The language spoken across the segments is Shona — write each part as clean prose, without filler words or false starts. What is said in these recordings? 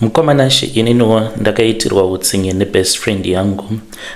Mukoma Nashe ininiwo ndakaitirwa hutsinye nebest friend yangu.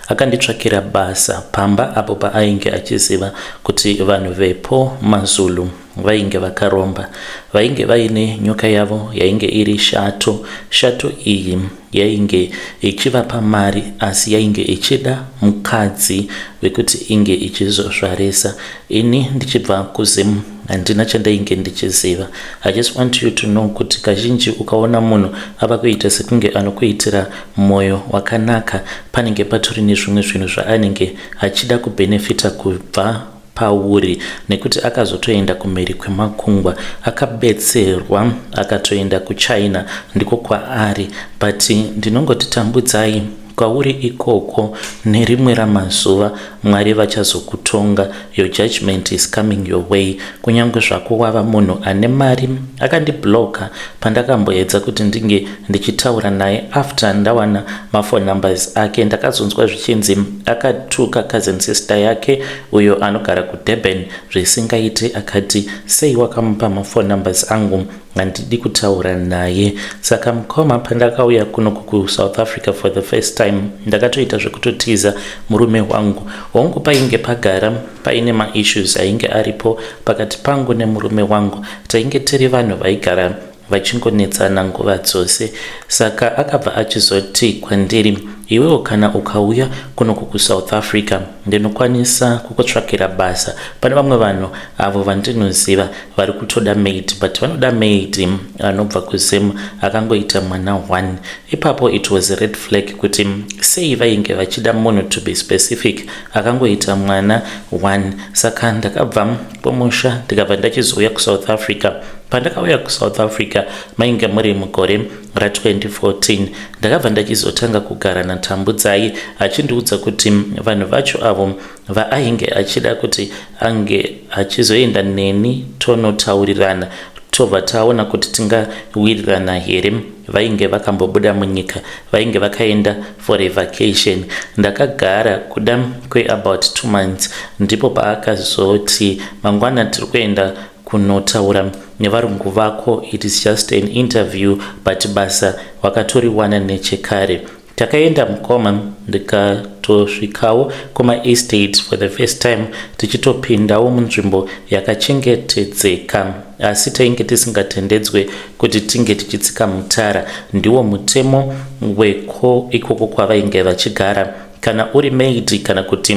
Akanditsvakira basa pamba apo paainge achiziva kuti vanhu vepo maZulu vainge vakaromba. Vainge vaine nyoka yavo yainge iri shato. Shato iyi yainge ichivapa mari asi yainge ichida mukadzi wekuti inge ichizozvarisa. Ini ndichibva kuZim handina chandainge ndichiziva. I just want you to know kuti kazhinji ukaona munhu ava kuita sekunge anokuitira moyo wakanaka panenge patori nezvimwe zvinhu zvaanenge achida kubhenefita kubva pauri nekuti akazotoenda kumhiri kwemakungwa akabetserwa akatoenda kuChina ndiko kwaari but ndinongoti tambudzai kwauri ikoko nerimwe ramazuva Mwari vachazokutonga your judgement is coming your way kunyange zvako wava munhu ane mari. Akandiblocker pandakamboedza kuti ndinge ndichitaura naye after ndawana maphone numbers ake. Ndakazonzwa zvichinzi akatuka cousin sister yake uyo anogara kuDurban zvisingaite akati sei wakamupa maphone numbers angu handidi kutaura naye. Saka mukoma pandakauya kuno kuSouth Africa for the first time ndakatoita zvekutotiza murume wangu. Hongu painge pagara paine maissues ainge aripo pakati pangu nemurume wangu. Tainge tiri vanhu vaigara vachingonetsana nguva dzose. Saka akabva achizoti kwandiri iwewo kana ukauya kuno kuSouth Africa ndinokwanisa kukutsvakira basa. Pane vamwe vanhu avo vandinoziva vari kutoda maid but vanoda maid anobva kuZim akangoita mwana one. Ipapo it was a red flag kuti sei vainge vachida munhu to be specific akangoita mwana one. Saka ndakabva kumusha ndikabva ndachizouya kuSouth Africa. Pandakauya kuSouth Africa mainge muri mugore ra2014 ndakabva ndachizotanga kugara naTambudzai achindiudza kuti vanhu vacho avo vaainge achida kuti ange achizoenda neni tonotaurirana tobva taona kuti tingawirirana here. Vainge vakambobuda munyika vainge vakaenda for a vacation. Ndakagara kuda kweabout 2 months ndipo paakazoti mangwana tiri kuenda kunotaura nevarungu vako, it is just an interview but basa wakatoriwana nechekare. Takaenda mukoma ndikatosvikawo kumaestate for the first time tichitopindawo munzvimbo yakachengetedzeka asi tainge tisingatendedzwe kuti tinge tichitsika mutara. Ndiwo mutemo weko ikoko kwavainge vachigara. Kana uri maid kana kuti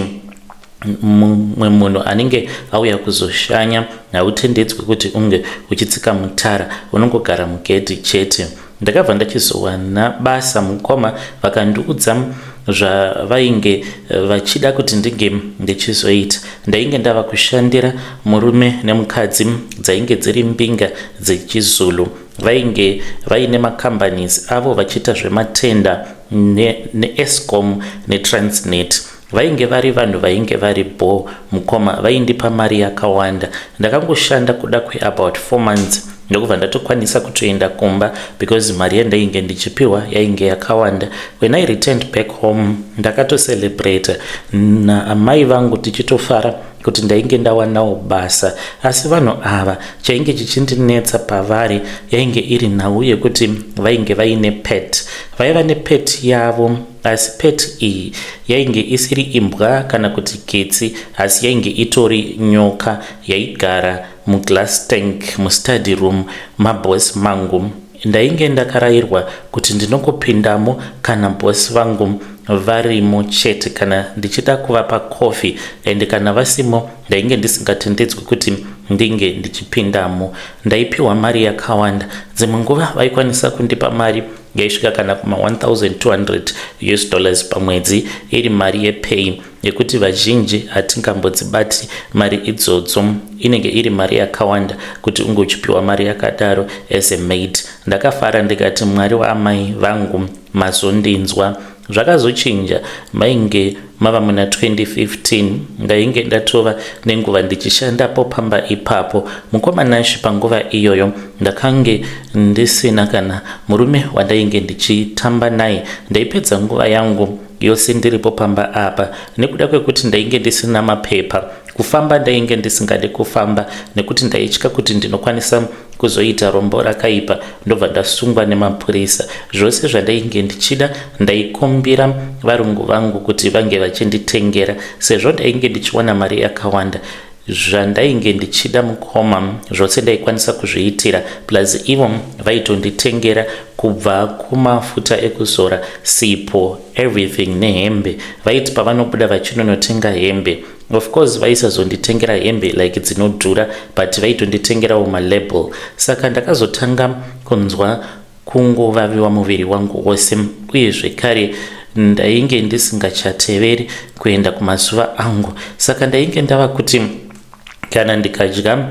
mumwe munhu anenge auya kuzoshanya hautendedzwi kuti unge uchitsika mutara, unongogara mugedhi chete. Ndakabva ndachizowana basa mukoma vakandiudza zvavainge vachida kuti ndinge ndichizoita. Ndainge ndava kushandira murume nemukadzi dzainge dziri mbinga dzechiZulu. Vainge vaine macompanies avo vachiita zvematenda neEskom neTransnet. Vainge vari vanhu vainge vari bho mukoma, vaindipa mari yakawanda. Ndakangoshanda kuda kweabout 4 months ndokubva ndatokwanisa kutoenda kumba because mari yandainge ndichipiwa yainge yakawanda. When I returned back home ndakatocelebrata naamai vangu tichitofara kuti ndainge ndawanawo basa. Asi vanhu ava chainge chichindinetsa pavari yainge iri nhau yekuti vainge vaine pet. Vaiva nepet yavo asi pet iyi yainge isiri imbwa kana kuti kitsi asi yainge itori nyoka yaigara muglass tank mustudy room maboss mangu. Ndainge ndakarayirwa kuti ndinongopindamo kana boss vangu varimo chete kana ndichida kuvapa coffee and kana vasimo ndainge ndisingatendedzwi kuti ndinge ndichipindamo. Ndaipiwa mari yakawanda. Dzimwe nguva vaikwanisa kundipa mari yaisvika kana kuma 1200 US dollars pamwedzi iri mari yepay yekuti vazhinji hatingambodzibati mari idzodzo. Inenge iri mari yakawanda kuti unge uchipiwa mari yakadaro as a maid. Ndakafara ndikati Mwari waamai vangu mazondinzwa. Zvakazochinja mainge mava muna 2015 ndainge ndatova nenguva ndichishandapo pamba ipapo. Mukoma Nash panguva iyoyo ndakange ndisina kana murume wandainge ndichitamba naye. Ndaipedza nguva yangu yose ndiripo pamba apa nekuda kwekuti ndainge ndisina mapepa. Kufamba ndainge ndisingade kufamba nekuti ndaitya kuti ndinokwanisa kuzoita rombo rakaipa ndobva ndasungwa nemapurisa. Zvose zvandainge ndichida ndaikumbira varungu vangu kuti vange vachinditengera sezvo ndainge ndichiwana mari yakawanda. Zvandainge ndichida mukoma zvose ndaikwanisa kuzviitira plus ivo vaitonditengera kubva kumafuta ekuzora, sipo, everything nehembe. Vaiti pavanobuda vachinonotenga hembe of course vaisazonditengera hembe like dzinodhura but vaitonditengerawo malabel. Saka ndakazotanga kunzwa kungovaviwa muviri wangu wose uye zvekare ndainge ndisingachateveri kuenda kumazuva angu. Saka ndainge ndava kuti kana ndikadya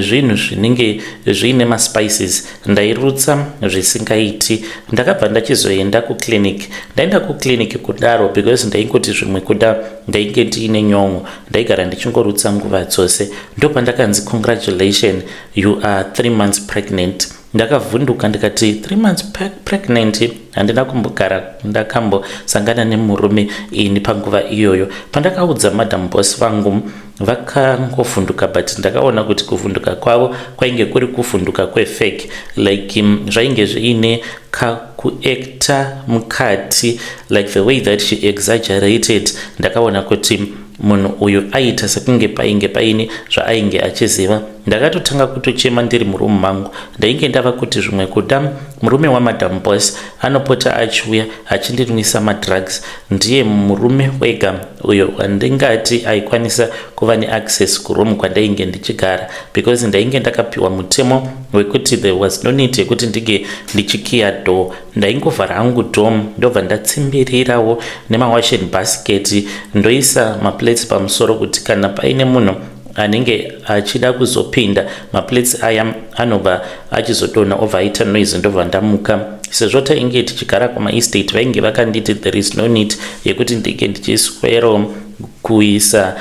zvinhu zvinenge zviine maspices ndairutsa zvisingaiti. Ndakabva ndachizoenda kuclinic. Ndaenda kuclinic kudaro because ndaingoti zvimwe kuda ndainge ndiine nyon'o, ndaigara ndichingorutsa nguva dzose. Ndopandakanzi congratulation, you are 3 months pregnant. Ndakavhunduka ndikati 3 months pregnant, handina kumbogara ndakambosangana nemurume ini panguva iyoyo. Pandakaudza madam boss vangu vakangovhunduka, but ndakaona kuti kuvhunduka kwavo kwainge kuri kuvhunduka kwefake, like zvainge zviine kakuacta mukati, like the way that she exaggerated. Ndakaona kuti munhu uyu aita sekunge painge paine zvaainge achiziva. Ndakatotanga kutochema ndiri murumu mangu. Ndainge ndava kuti zvimwe kuda murume wamadam boss anopota achiuya achindinwisa madrugs ndiye murume wega uyo wandingati aikwanisa kuva neaccess kuroom kwandainge ndichigara, because ndainge ndakapiwa mutemo wekuti there was no need yekuti ndinge ndichikiya door. Ndaingovhara hangu door, ndobva ndatsimbirirawo nemawashing basket, ndoisa maplates pamusoro kuti kana paine munhu anenge achida kuzopinda, maplates aya anobva achizodonha obva aita noise, ndobva ndamuka. Sezvo tainge tichigara kumaestate, vainge vakanditi there is no need yekuti ndinge ndichiswero kuisa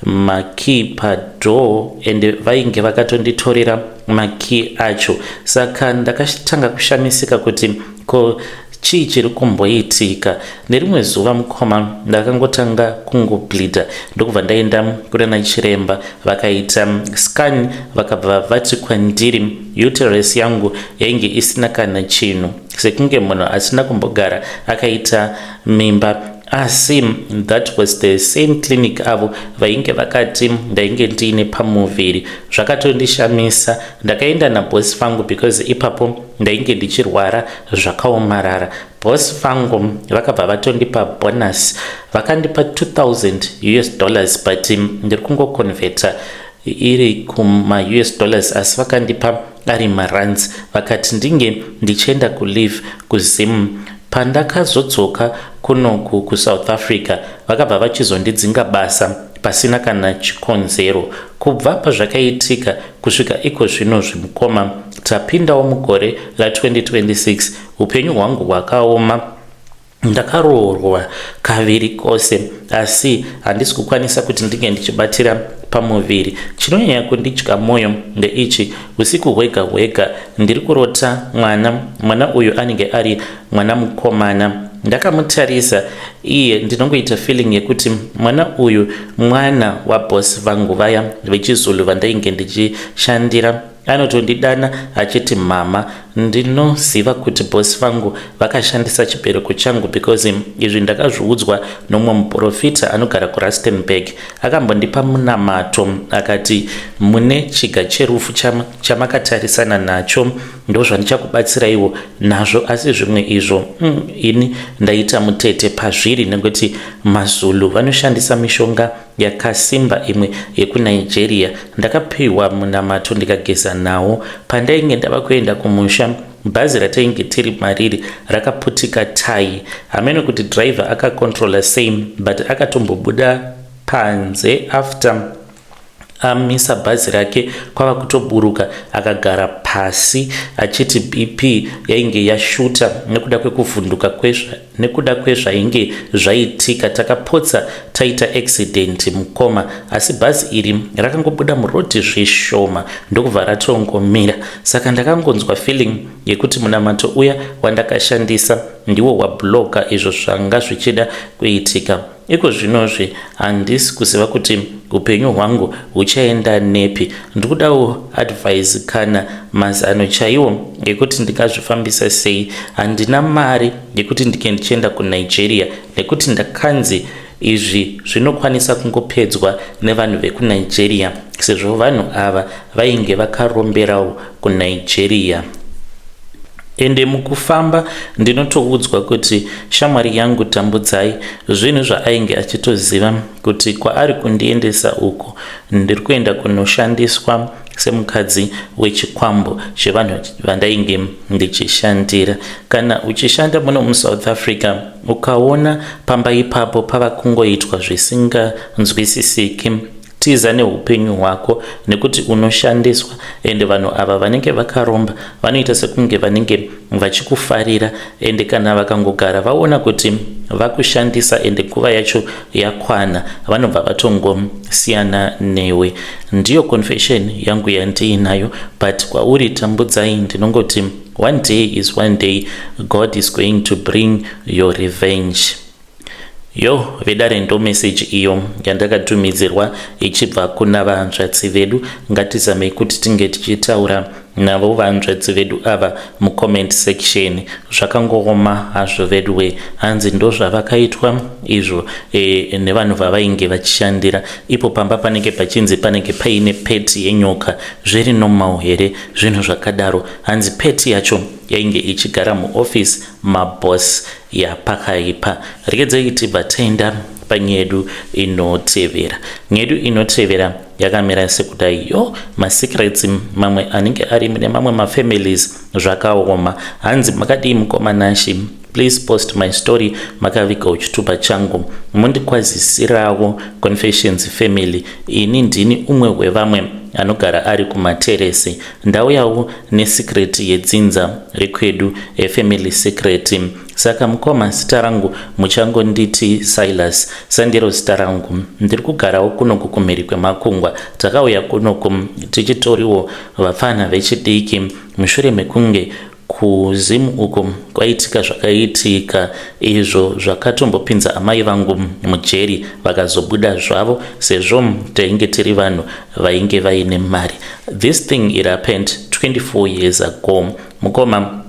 makey padoor, and vainge vakatonditorera makey acho. Saka ndakatanga kushamisika kuti ko chii chiri kumboitika. Nerimwe zuva mukoma, ndakangotanga kungobleeda, ndokubva ndaenda kunana chiremba. Vakaita scan, vakabva vati kwandiri uterus yangu yainge isina kana chinhu, sekunge munhu asina kumbogara akaita mimba. Asi that was the same clinic avo vainge vakati ndainge ndiine pamuviri. Zvakatondishamisa. Ndakaenda nabosi vangu because ipapo ndainge ndichirwara zvakaomarara. Bosi vangu vakabva vatondipa bonus, vakandipa 2000 US dollars, but ndiri kungoconverta iri kuma-US dollars, asi vakandipa ari marands. Vakati ndinge ndichienda kuleave kuZim. Pandakazodzoka kunoku kuSouth Africa, vakabva vachizondidzinga basa pasina kana chikonzero. Kubva pazvakaitika kusvika iko zvino zvimukoma, tapindawo mugore ra2026, upenyu hwangu hwakaoma. Ndakaroorwa kaviri kose, asi handisi kukwanisa kuti ndinge ndichibatira pamuviri. Chinonyanya kundidya mwoyo ndeichi: usiku hwega hwega ndiri kurota mwana. Mwana uyu anenge ari mwana mukomana. Ndakamutarisa iye, ndinongoita feeling yekuti mwana uyu mwana wabosi vangu vaya vechiZulu vandainge ndichishandira. Anotondidana achiti mama. Ndinoziva kuti bosi vangu vakashandisa chibereko changu, because izvi ndakazviudzwa nomumwe muprofita anogara kuRustenburg. Akambondipa munamato akati mune chiga cherufu chamakatarisana nacho, ndozvandichakubatsiraiwo nazvo. Asi zvimwe izvo ini ndaita mutete pazviri, nekuti maZulu vanoshandisa mishonga yakasimba, imwe yekuNigeria. Ndakapiwa munamato ndikageza nawo. Pandainge ndava kuenda kumusha, bhazi ratainge tiri mariri rakaputika tai. Hamene kuti driver akacontrola sei, but akatombobuda panze after amisa bhazi rake kwava kutoburuka, akagara pasi achiti BP yainge yashuta nekuda kwekuvhunduka, nekuda kwezvainge zvaitika. Takapotsa taita accident mukoma, asi bhazi iri rakangobuda murodhi zvishoma ndokubva ratongomira. Saka ndakangonzwa feeling yekuti munamato uya wandakashandisa ndiwo wablocka izvo zvanga zvichida kuitika. Iko zvinozvi handisi kuziva kuti upenyu hwangu huchaenda nepi. Ndikudawo advice kana mazano chaiwo ekuti ndingazvifambisa sei. Handina mari yekuti ndinge ndichienda kuNigeria nekuti ndakanzi izvi zvinokwanisa kungopedzwa nevanhu vekuNigeria sezvo vanhu ava vainge vakaromberawo kuNigeria. Ende mukufamba ndinotoudzwa kuti shamwari yangu Tambudzai zvinhu zvaainge achitoziva kuti kwaari kundiendesa uku ndiri kuenda kunoshandiswa semukadzi wechikwambo chevanhu vandainge ndichishandira. Kana uchishanda muno muSouth Africa ukaona pamba ipapo pava kungoitwa zvisinganzwisisiki Tiza neupenyu hwako nekuti unoshandiswa ende vanhu ava vanenge vakaromba vanoita sekunge vanenge vachikufarira ende kana vakangogara vaona kuti vakushandisa ende nguva yacho yakwana vanobva vatongosiyana newe. Ndiyo confession yangu yandiinayo but kwauri Tambudzai ndinongoti one day is one day God is going to bring your revenge. Yoh vedare ndo message iyo yandakatumidzirwa ichibva kuna vahanzvadzi vedu. Ngatizamei kuti tinge tichitaura navo vahanzvadzi vedu ava mucomment section. Zvakangooma hazvo veduwe. Hanzi ndozvavakaitwa izvo e, nevanhu vavainge vachishandira. Ipo pamba panenge pachinzi panenge paine peti yenyoka. Zviri normal here zvinhu zvakadaro? Hanzi peti yacho yainge ichigara muoffice maboss ya pakaipa regedzei tibva taenda panyedu inotevera nyedu inotevera yakamira sekudai yo masecrets mamwe anenge ari mune mamwe mafamilies zvakaoma hanzi makadii mukoma Nashi please post my story makavigawo chitupa changu mundikwazisirawo confessions family ini ndini umwe wevamwe anogara ari kumateresi Ndauyawo nesecret yedzinza rekwedu a family secret. Saka mukoma zita rangu muchangonditi Silas sandiro zita rangu. Ndiri kugarawo kunoku kumhiri kwemakungwa. Takauya kunoku tichitoriwo vapfanha vechidiki mushure mekunge KuZim uko kwaitika zvakaitika izvo zvakatombopinza amai vangu mujeri vakazobuda zvavo sezvo tainge tiri vanhu vainge vaine mari. This thing it happened 24 years ago. Mukoma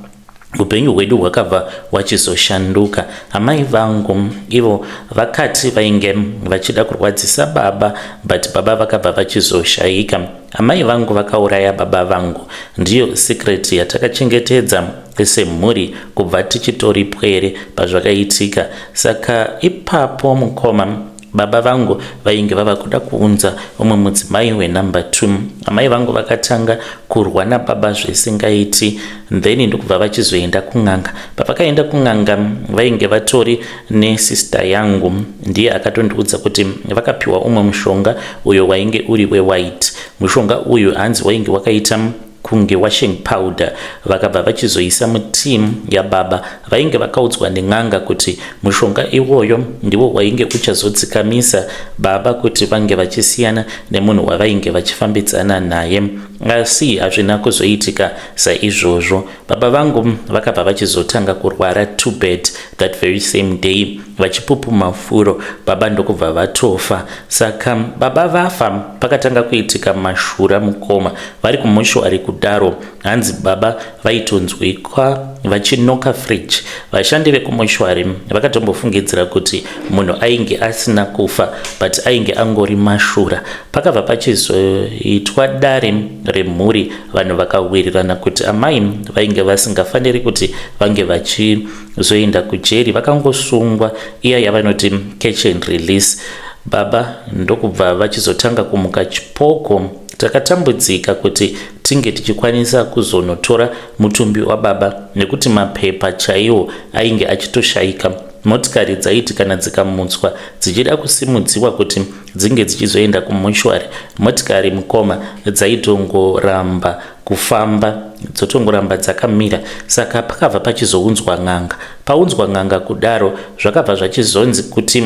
upenyu hwedu hwakabva hwachizoshanduka. Amai vangu ivo vakati vainge vachida kurwadzisa baba but baba vakabva vachizoshaika. Amai vangu vakauraya baba vangu. Ndiyo secret yatakachengetedza semhuri kubva tichitori pwere pazvakaitika. Saka ipapo mukoma baba vangu vainge vava kuda kuunza umwe mudzimai wenumber 2. Amai vangu vakatanga kurwa nababa zvisingaiti then ndokubva vachizoenda kun'anga. Pavakaenda kun'anga vainge vatori nesister yangu ndiye akatondiudza kuti vakapiwa umwe mushonga uyo wainge uri wewhite. Mushonga uyu hanzi wainge wakaita kunge washing powder vakabva vachizoisa muteam yababa. Vainge vakaudzwa nen'anga kuti mushonga iwoyo ndiwo wainge uchazodzikamisa baba kuti vange vachisiyana nemunhu wavainge vachifambidzana naye. Asi hazvina kuzoitika saizvozvo. Baba vangu vakabva vachizotanga kurwara too bad that very same day vachipupuma furo baba ndokubva vatofa. Saka baba vafa pakatanga kuitika mashura mukoma vari kumoshwari kudaro hanzi baba vaitonzwikwa vachinoka fridge. Vashandi vekumoshwari vakatombofungidzira kuti munhu ainge asina kufa but ainge angori mashura. Pakabva pachizoitwa dare remhuri vanhu vakawirirana kuti amai vainge vasingafaniri kuti vange vachizoenda kujeri vakangosungwa iya yavanoti catch and release. Baba ndokubva vachizotanga kumuka chipoko. Takatambudzika kuti tinge tichikwanisa kuzonotora mutumbi wababa nekuti mapepa chaiwo ainge achitoshaika. Motikari dzaiti kana dzikamutswa dzichida kusimudziwa kuti dzinge dzichizoenda kumochwari, motikari mukoma dzaitongoramba kufamba dzotongoramba dzakamira. Saka pakabva pachizounzwa n'anga. Paunzwa n'anga kudaro zvakabva zvachizonzi kuti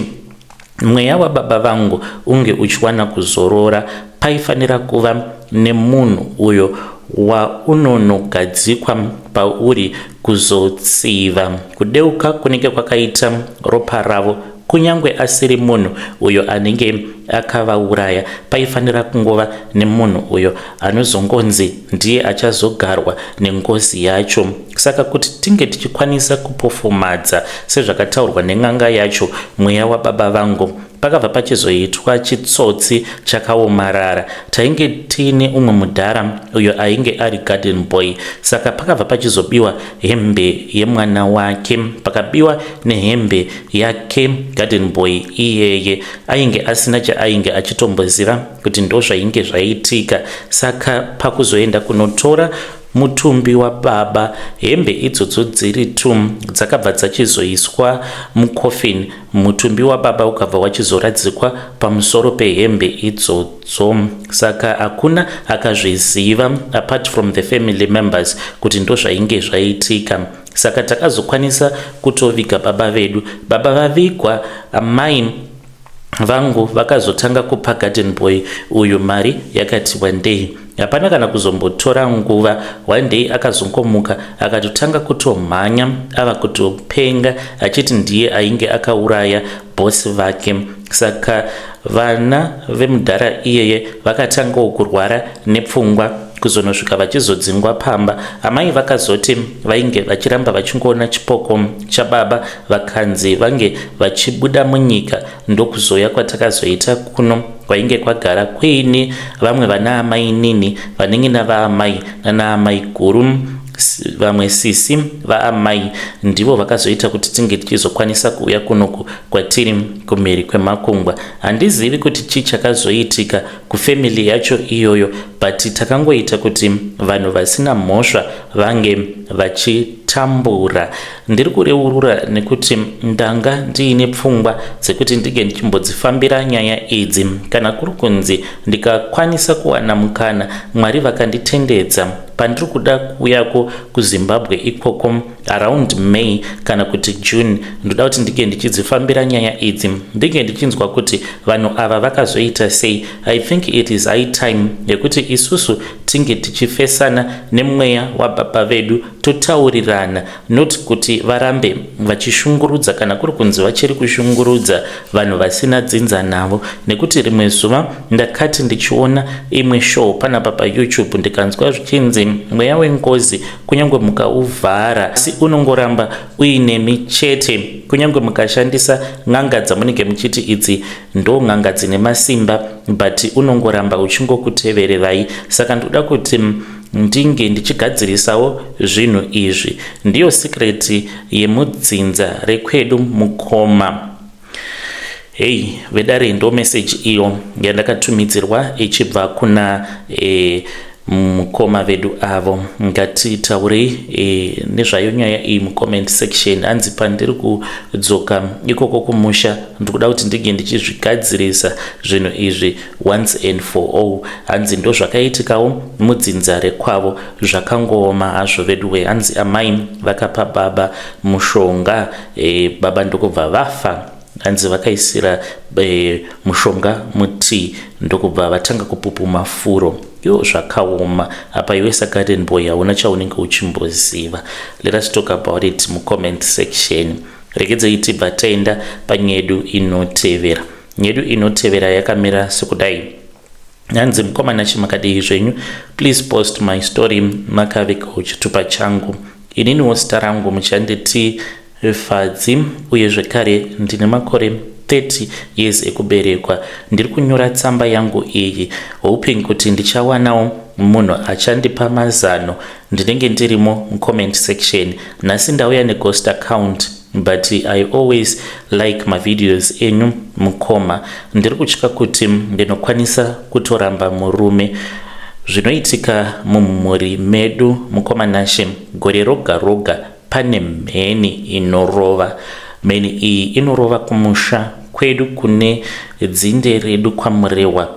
mweya wababa vangu unge uchiwana kuzorora paifanira kuva nemunhu uyo waunonogadzikwa pauri kuzotsiva kudeuka kunenge kwakaita ropa ravo. Kunyangwe asiri munhu uyo anenge akavauraya, paifanira kungova nemunhu uyo anozongonzi ndiye achazogarwa nengozi yacho. Saka kuti tinge tichikwanisa kupofomadza sezvakataurwa nen'anga yacho mweya wababa vangu, pakabva pachizoitwa chitsotsi chakaomarara. Tainge tiine umwe mudhara uyo ainge ari garden boy, saka pakabva pachizobiwa hembe yemwana wake. Pakabiwa nehembe yake garden boy iyeye ainge asina chaainge achitomboziva kuti ndozvainge zvaitika. Saka pakuzoenda kunotora mutumbi wababa, hembe idzodzo dziri tu dzakabva dzachizoiswa mucoffin. Mutumbi wababa ukabva wachizoradzikwa pamusoro pehembe idzodzo. Saka hakuna akazviziva apart from the family members kuti ndozvainge zvaitika. Saka takazokwanisa kutoviga baba vedu. Baba vavigwa, amai vangu vakazotanga kupa garden boy uyu mari yakati wandei. Hapana kana kuzombotora nguva, one day akazongomuka akatotanga kutomhanya ava kutopenga achiti ndiye ainge akauraya bosi vake. Saka vana vemudhara iyeye vakatangawo kurwara nepfungwa kuzonosvika vachizodzingwa pamba. Amai vakazoti vainge vachiramba vachingoona chipoko chababa, vakanzi vange vachibuda munyika, ndokuzoya kwatakazoita kuno kwainge kwagara kuine vamwe vana amainini, vanin'ina vaamai nanaamai guru, vamwe sisi vaamai. Ndivo vakazoita kuti tinge tichizokwanisa kuuya kunoku kwatiri kumhiri kwemakungwa. Handizivi kuti chii chakazoitika kufamily yacho iyoyo, but takangoita kuti vanhu vasina mhosva vange vachitambura. Ndiri kureurura nekuti ndanga ndiine pfungwa dzekuti ndinge ndichimbodzifambira nyaya idzi. Kana kuri kunzi ndikakwanisa kuwana mukana, Mwari vakanditendedza, pandiri kuda kuuyako kuZimbabwe ikoko around May kana kuti June, ndoda kuti ndinge ndichidzifambira nyaya idzi, ndinge ndichinzwa kuti vanhu ava vakazoita sei. I think it is high time yekuti isusu tinge tichifesana nemweya wababa vedu, totaurirana, not kuti varambe vachishungurudza kana kuri kunzi vachiri kushungurudza vanhu vasina dzinza navo. Nekuti rimwe zuva ndakati ndichiona imwe show panapa paYouTube, ndikanzwa zvichinzi mweya wengozi kunyange mukauvhara asi unongoramba uinemi chete, kunyange mukashandisa n'anga dzamunenge muchiti idzi ndo n'anga dzine masimba, but unongoramba uchingokutevererai. Saka ndoda kuti ndinge ndichigadzirisawo zvinhu izvi. Ndiyo secret yemudzinza rekwedu, mukoma. Hei vedare, ndo message iyo yandakatumidzirwa ichibva kuna mukoma vedu avo. Ngatitaurei nezvayo nyaya iyi mucomment section. Hanzi pandiri kudzoka ikoko kumusha, ndikuda kuti ndinge ndichizvigadzirisa zvinhu izvi once and for all. Hanzi ndo zvakaitikawo mudzinza rekwavo. Zvakangooma hazvo veduwe. Hanzi amai vakapa baba mushonga, baba ndokubva vafa. Hanzi vakaisira mushonga mutii, ndokubva vatanga kupupuma furo. Yo, zvakaoma. Apa iwe sagarden boy hauna chaunenge uchimboziva. Let us talk about it mucomment section. Regedzei tibva taenda panyedu inotevera. Nyedu inotevera yakamira sekudai. Hanzi, "Mukoma Nashe, makadii zvenyu? Please post my story makavigawo chitupa changu. Ininiwo zita rangu muchanditi Fadzi, uye zvekare ndine makore 30 years ekuberekwa. Ndiri kunyora tsamba yangu iyi hoping kuti ndichawanawo munhu achandipa mazano. Ndinenge ndirimo mucomment section. Nhasi ndauya neghost account, but I always like mavideos enyu, mukoma. Ndiri kutya kuti ndinokwanisa kutoramba murume. Zvinoitika mumhuri medu, mukoma Nashe, gore roga roga pane mheni inorova. Mheni iyi inorova kumusha kwedu kune dzinde redu kwaMurewa,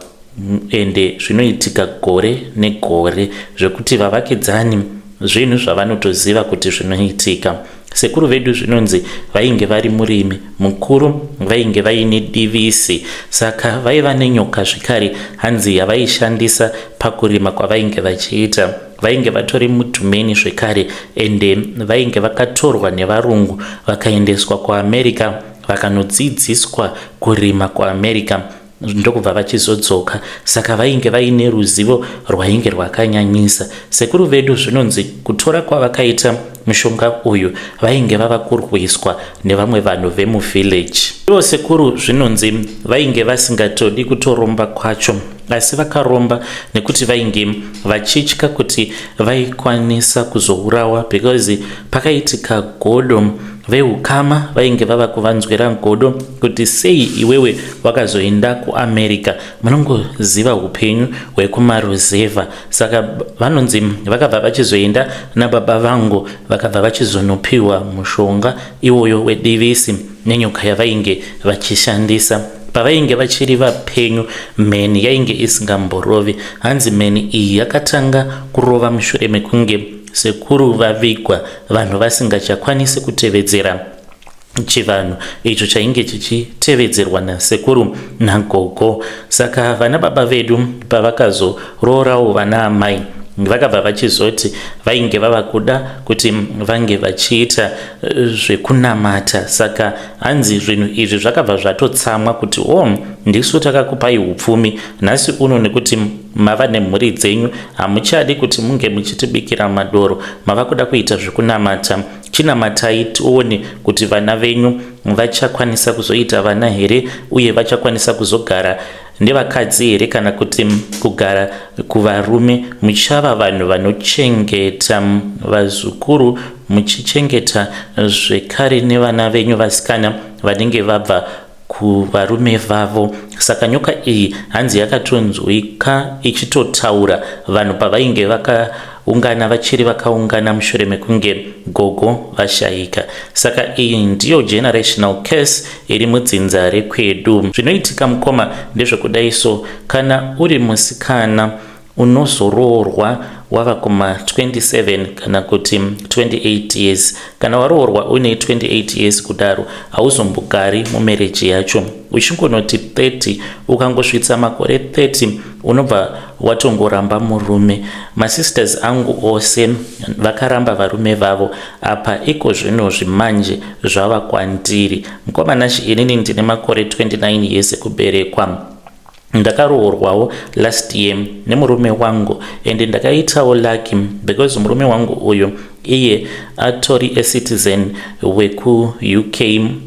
ende zvinoitika gore negore zvekuti vavakidzani zvinhu zvavanotoziva kuti zvinoitika. Sekuru vedu zvinonzi vainge vari murimi mukuru, vainge vaine divisi, saka vaiva nenyoka zvekare, hanzi yavaishandisa pakurima kwavainge vachiita. Vainge vatori mudhumeni zvekare, ende vainge vakatorwa nevarungu vakaendeswa kuAmerica. Vakanodzidziswa kurima kuAmerica, ndokubva vachizodzoka, saka vainge vaine ruzivo rwainge rwakanyanyisa. Sekuru vedu zvinonzi kutora kwavakaita mushonga uyu, vainge vava kurwiswa nevamwe vanhu vemuvillage. Ivo sekuru zvinonzi vainge vasingatodi kutoromba kwacho, asi vakaromba nekuti vainge vachitya kuti vaikwanisa kuzourawa, because pakaitika godo, veukama vainge vava kuvanzwira godo kuti sei iwewe wakazoenda kuAmerica? Munongoziva upenyu hwekumaruzevha. Saka vanonzi vakabva vachizoenda nababa vangu, vakabva vachizonopiwa mushonga iwoyo wedivisi nenyoka yavainge vachishandisa. Pavainge vachiri vapenyu, mheni yainge isingamborovi. Hanzi mheni iyi yakatanga kurova mushure mekunge sekuru vavigwa, vanhu vasingachakwanisi kutevedzera chivanhu icho chainge chichitevedzerwa nasekuru nagogo. Saka vana baba vedu pavakazoroorawo vana amai, vakabva vachizoti vainge vava kuda kuti vange vachiita zvekunamata. Saka hanzi zvinhu izvi zvakabva zvatotsamwa kuti, o oh, ndisu takakupai upfumi, nhasi uno nekuti mava nemhuri dzenyu hamuchadi kuti munge muchitibikira madoro, mava kuda kuita zvekunamata. Chinamatai tione kuti vana venyu vachakwanisa kuzoita vana here, uye vachakwanisa kuzogara nevakadzi here, kana kuti kugara kuvarume. Muchava vanhu vanochengeta vazukuru, muchichengeta zvekare nevana venyu vasikana vanenge vabva kuvarume vavo. Saka nyoka iyi hanzi yakatonzwika ichitotaura vanhu pavainge vakaungana, vachiri vakaungana mushure mekunge gogo vashayika. Saka iyi ndiyo generational curse iri mudzinza rekwedu. Zvinoitika, mukoma, ndezvekudai so: kana uri musikana, unozoroorwa wava kuma27 kana kuti 28 years. Kana waroorwa uine 28 years kudaro, hauzombogari mumarriage yacho. Uchingonoti 30, ukangosvitsa makore 30, unobva watongoramba murume. Masisters angu ose vakaramba varume vavo. Apa iko zvino zvimanje zvava kwandiri. Mukoma Nashe, inini ndine makore 29 years ekuberekwa. Ndakaroorwawo last year nemurume wangu, and ndakaitawo lucky because murume wangu uyu iye atori acitizen wekuUK.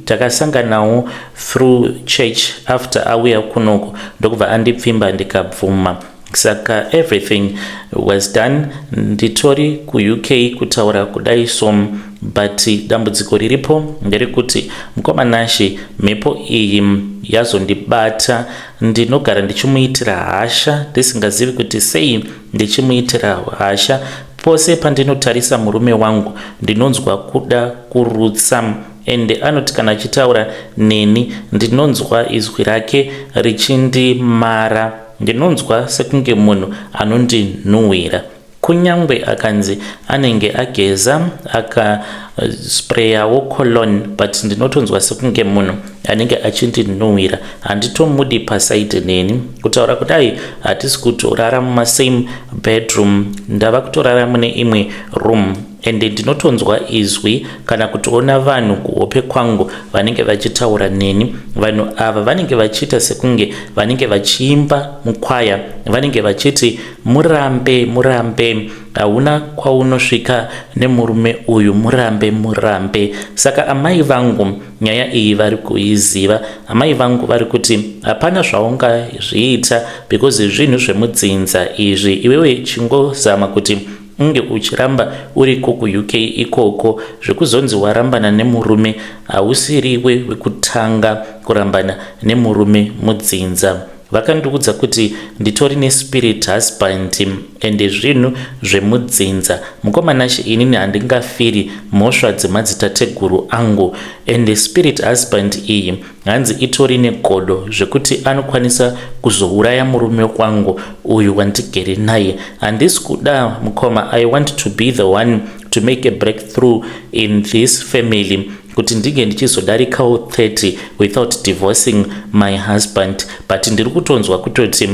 Takasanganawo through church after auya kunoko, ndokubva andipfimba, ndikabvuma. Saka everything was done. Nditori kuUK kutaura kudai so, but dambudziko riripo nderekuti, mukoma Nashe, mhepo iyi yazondibata. Ndinogara ndichimuitira hasha, ndisingazivi kuti sei ndichimuitira hasha. Pose pandinotarisa murume wangu, ndinonzwa kuda kurutsa, ende anoti kana achitaura neni, ndinonzwa izwi rake richindimara. Ndinonzwa sekunge munhu anondinhuhwira, kunyange akanzi anenge ageza, akasprayawo cologne, but ndinotonzwa sekunge munhu anenge achindinhuhwira. Handitomudi paside neni. Kutaura kudai, hatisi kutorara mumasame bedroom, ndava kutorara mune imwe room, ende ndinotonzwa izwi kana kutoona vanhu kuhope kwangu vanenge vachitaura neni. Vanhu ava vanenge vachiita sekunge vanenge vachiimba mukwaya. Vanenge vachiti, "Murambe, murambe, hauna kwaunosvika nemurume uyu, murambe, murambe." Saka amai vangu nyaya iyi vari kuiziva. Amai vangu vari kuti hapana zvaungazviita because zvinhu zvemudzinza izvi. Iwewe chingozama kuti unge uchiramba uriko kuUK ikoko. Zvekuzonzi warambana nemurume, hausiriwe wekutanga kurambana nemurume mudzinza. Vakandiudza kuti nditori nespirit husband, ende zvinhu zvemudzinza. Mukoma Nashe, inini handingafiri mhosva dzemadzitateguru angu. Ende spirit husband iyi hanzi itori negodo zvekuti anokwanisa kuzouraya murume wangu uyu wandigere naye. Handisi kuda, mukoma. I want to be the one to make a breakthrough in this family, kuti ndinge ndichizodarikawo 30 without divorcing my husband, but ndiri kutonzwa kutoti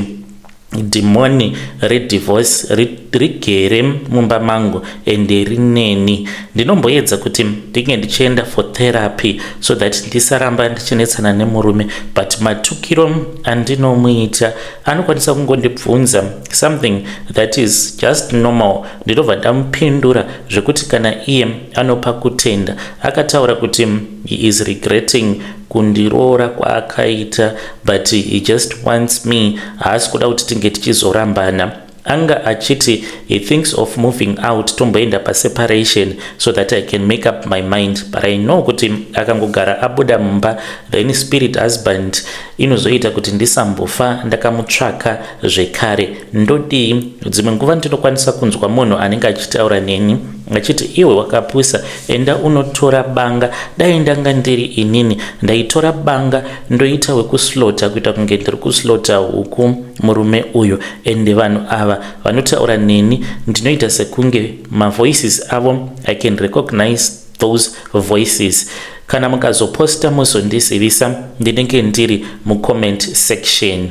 Dhimoni redivorce rigere mumba mangu ende rineni. Ndinomboedza kuti ndinge ndichienda for therapy so that ndisaramba ndichinetsana nemurume, but matukiro andinomuita, anokwanisa kungondibvunza something that is just normal, ndinobva ndamupindura zvekuti kana iye anopa kutenda. Akataura kuti he is regretting kundiroora kwaakaita, but he just wants me. Haasi kuda kuti tinge tichizorambana. Anga achiti he thinks of moving out, tomboenda paseparation so that I can make up my mind, but I know kuti akangogara abuda mumba, then spirit husband inozoita kuti ndisambofa ndakamutsvaka zvekare. Ndodii? Dzimwe nguva ndinokwanisa kunzwa munhu anenge achitaura neni achiti, 'Iwe wakapusa, enda unotora banga.' Dai ndanga ndiri inini, ndaitora banga ndoita wekuslaughter, kuita kunge ndiri kuslaughter huku murume uyu. Ende vanhu ava vanotaura neni, ndinoita sekunge mavoices avo, I can recognize those voices. Kana mukazoposta, muzondizivisa, ndinenge ndiri mucomment section."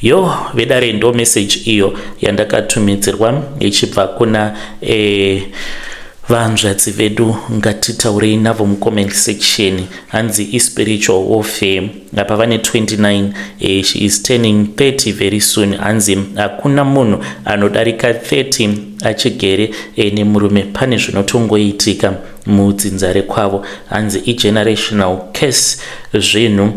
Yo vedare, ndo message iyo yandakatumidzirwa ichibva kuna vanzvadzi vedu. Ngatitaurei navo mucomment section. Hanzi ispiritual warfare. Apa vane 29, she is turning 30 very soon. Hanzi hakuna munhu anodarika 30 achigere nemurume, pane zvinotongoitika mudzinza rekwavo. Hanzi igenerational curse, zvinhu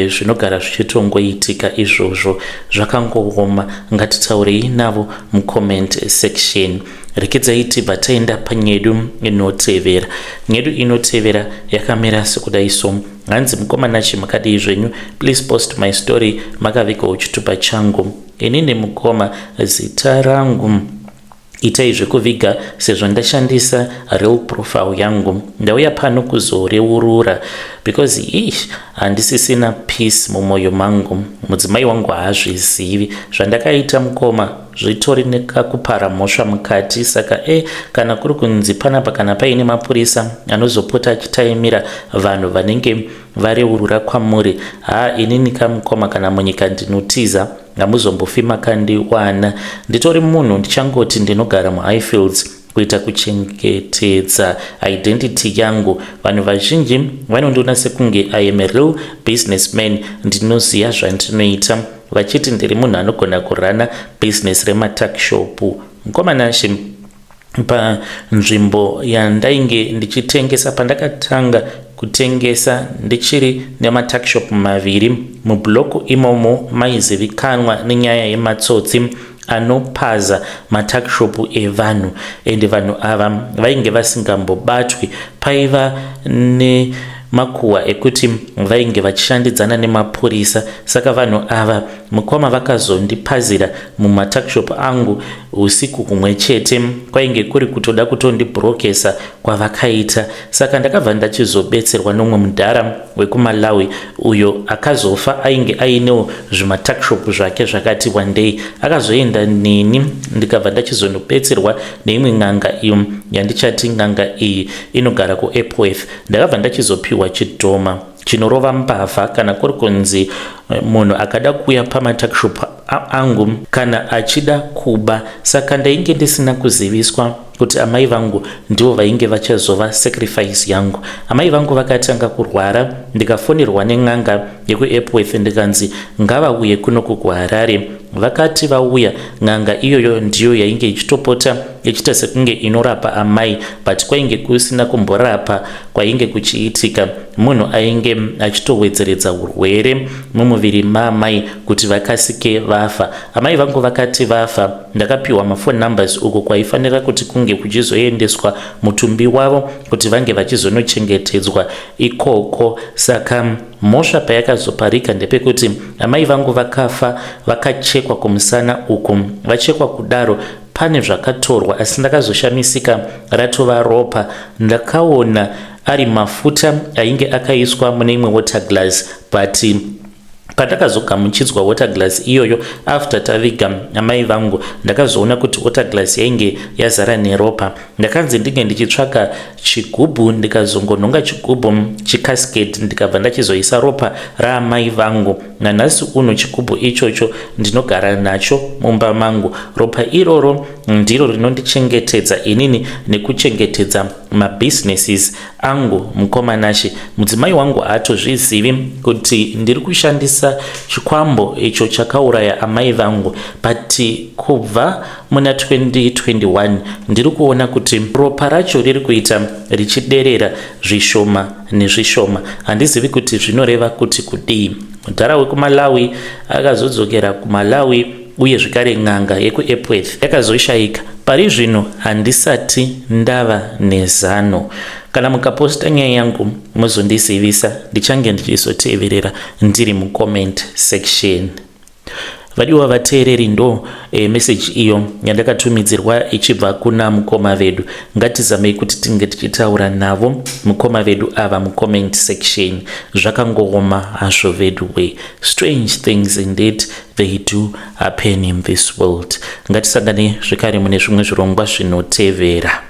zvinogara zvichitongoitika izvozvo, zvakangooma. Ngatitaurei navo mucomment section. Rekedzai tibva taenda panyedu inotevera. Nyedu inotevera yakamira sekudai so. Hanzi, "Mukoma Nashe, makadii zvenyu? Please post my story, makavigawo chitupa changu. Inini mukoma, zita rangu itai zvekuviga sezvo ndashandisa real profile yangu. Ndauya pano kuzoreurura because ish, handisisina peace mumwoyo mangu. Mudzimai wangu haazvizivi zvandakaita mukoma, zvitori nekakupara mhosva mukati. Saka kana kuri kunzi panapa kana paine mapurisa anozopota achitaimira vanhu vanenge vareurura kwamuri, ha, inini kamukoma, kana munyika ndinotiza, hamuzombofi makandiwana. Nditori munhu ndichangoti ndinogara muHighfields kuita kuchengetedza identity yangu. Vanhu vazhinji vanondiona sekunge I am a real businessman, ndinoziva zvandinoita, vachiti ndiri munhu anogona kurana business rematuckshop. Mukoma Nashe, panzvimbo yandainge ndichitengesa, pandakatanga kutengesa ndichiri nematuckshop maviri mubhuloku imomo, maizivikanwa nenyaya yematsotsi anopaza matuckshop evanhu, ende vanhu ava vainge vasingambobatwi. Paiva nemakuhwa ekuti vainge vachishandidzana nemapurisa. Saka vanhu ava mukoma vakazondipazira mumatuckshop angu usiku humwe chete. Kwainge kuri kutoda kutondibhurokesa kwavakaita. Saka ndakabva ndachizobetserwa nomumwe mudhara wekuMalawi uyo akazofa, ainge ainewo zvimatuckshop zvake zvakati wandei. Akazoenda neni, ndikabva ndachizonobetserwa neimwe n'anga iyo yandichati n'anga iyi inogara kuEpworth. Ndakabva ndachizopiwa chidhoma chinorova mbavha kana kuri kunzi munhu akada kuuya pamatuckshop angu kana achida kuba. Saka ndainge ndisina kuziviswa kuti amai vangu ndivo vainge vachazova sacrifice yangu. Amai vangu vakatanga kurwara, ndikafonerwa nen'anga yekuEpworth, ndikanzi ngavauye kunoku kuHarare. Vakati vauya, n'anga iyoyo ndiyo yainge ichitopota ichiita sekunge inorapa amai, but kwainge kusina kumborapa kwainge kuchiitika. Munhu ainge achitowedzeredza urwere mumuviri maamai kuti vakasike vafa. Amai vangu vakati vafa, ndakapiwa maphone numbers uko kwaifanira kuti kunge kuchizoendeswa mutumbi wavo kuti vange vachizonochengetedzwa ikoko. Saka mhosva payakazoparika ndepekuti amai vangu vakafa vakachekwa kumusana uku. Vachekwa kudaro, pane zvakatorwa, asi ndakazoshamisika ratova ropa. Ndakaona ari mafuta ainge akaiswa mune imwe water glass, but pandakazogamuchidzwa water glass iyoyo after taviga amai vangu, ndakazoona kuti water glass yainge yazara neropa. Ndakanzi ndinge ndichitsvaka chigubhu, ndikazongonhonga chigubhu chicasket, ndikabva ndachizoisa ropa raamai vangu. Nanhasi uno chigubhu ichocho ndinogara nacho mumba mangu. Ropa iroro ndiro rinondichengetedza inini nekuchengetedza mabusinesses angu. Mukoma Nashe, mudzimai wangu haatozvizivi kuti ndiri kushandisa chikwambo icho chakauraya amai vangu, but kubva muna 2021 ndiri kuona kuti ropa racho riri kuita richiderera zvishoma nezvishoma. Handizivi kuti zvinoreva kuti kudii. Mudhara wekuMalawi akazodzokera kuMalawi, uye zvekare n'anga yekuEpworth yakazoshayika. Pari zvino handisati ndava nezano. Kana mukaposta nyaya yangu muzondizivisa, ndichange ndichizoteverera ndiri mucomment section. Vadiwa vateereri, ndo message iyo yandakatumidzirwa ichibva kuna mukoma vedu. Ngatizamei kuti tinge tichitaura navo mukoma vedu ava mucomment section. Zvakangooma hazvo vedu we. Strange things indeed, they do happen in this world. Ngatisangane zvekare mune zvimwe zvirongwa zvinotevera.